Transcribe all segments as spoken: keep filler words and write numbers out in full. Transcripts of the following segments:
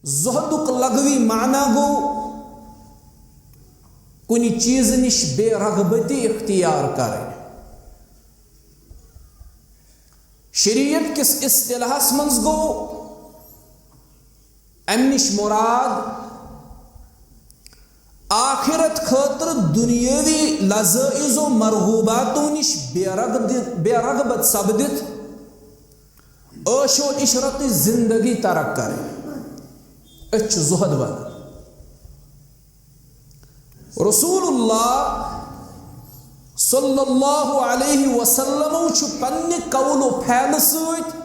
زہدُک لغوی معنی گوٚو کُنہِ چیٖزٕ نِش بے رغبتی اختیار کرٕنۍ۔ شریعت کِس اصطلاحس منٛز گوٚو امہِ نِش مراد آخرت خٲطرٕ دُنیٲوی لذائذ و مرغوباتو نِش بے رغ-، بے رغبت سپدِتھ عیش و عشرتٕچ زندگی ترک کرٕنۍ۔ أسۍ چھِ زہد ونان۔ رسول اللہ صلی اللہ علیہ وسلمو چھُ پننہِ قول و فعلہٕ سۭتۍ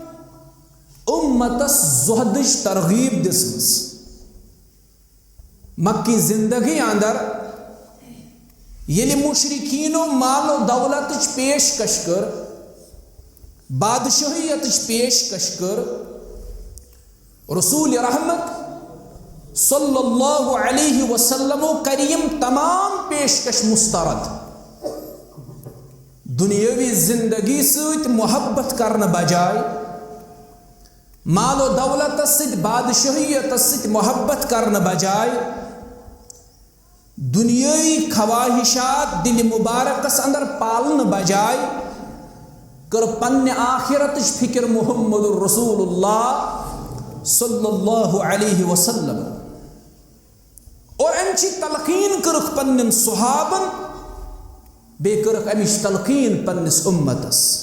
اُمتس زہدٕچ ترغیب دِژمٕژ۔ مکی زندگی اندر ییٚلہِ مشرکینو مال و دولتٕچ پیشکش کٔر، بادشاہیتٕچ پیشکش کٔر، رسول رحمت صلی اللہ علیہ وسلمو کرِ یِم تمام پیشکش مسترد۔ دنیاوی زندگی سۭتۍ محبت کرنہٕ بجایہِ، مال و دولتس سۭتۍ، بادشاہیتس سۭتۍ محبت کرنہٕ بجایہِ، دنیاوی خواہشات دِلہِ مبارکس اندر پالنہٕ بجایہِ کٔر پننہِ آخرتٕچ فکر محمد رسول اللہ صلی اللہ علیہ وسلم۔ اور امچی تلقین کٔرٕکھ پننٮ۪ن صحابن، بیٚیہِ کٔرٕکھ امِچ تلقین پننِس اُمتس۔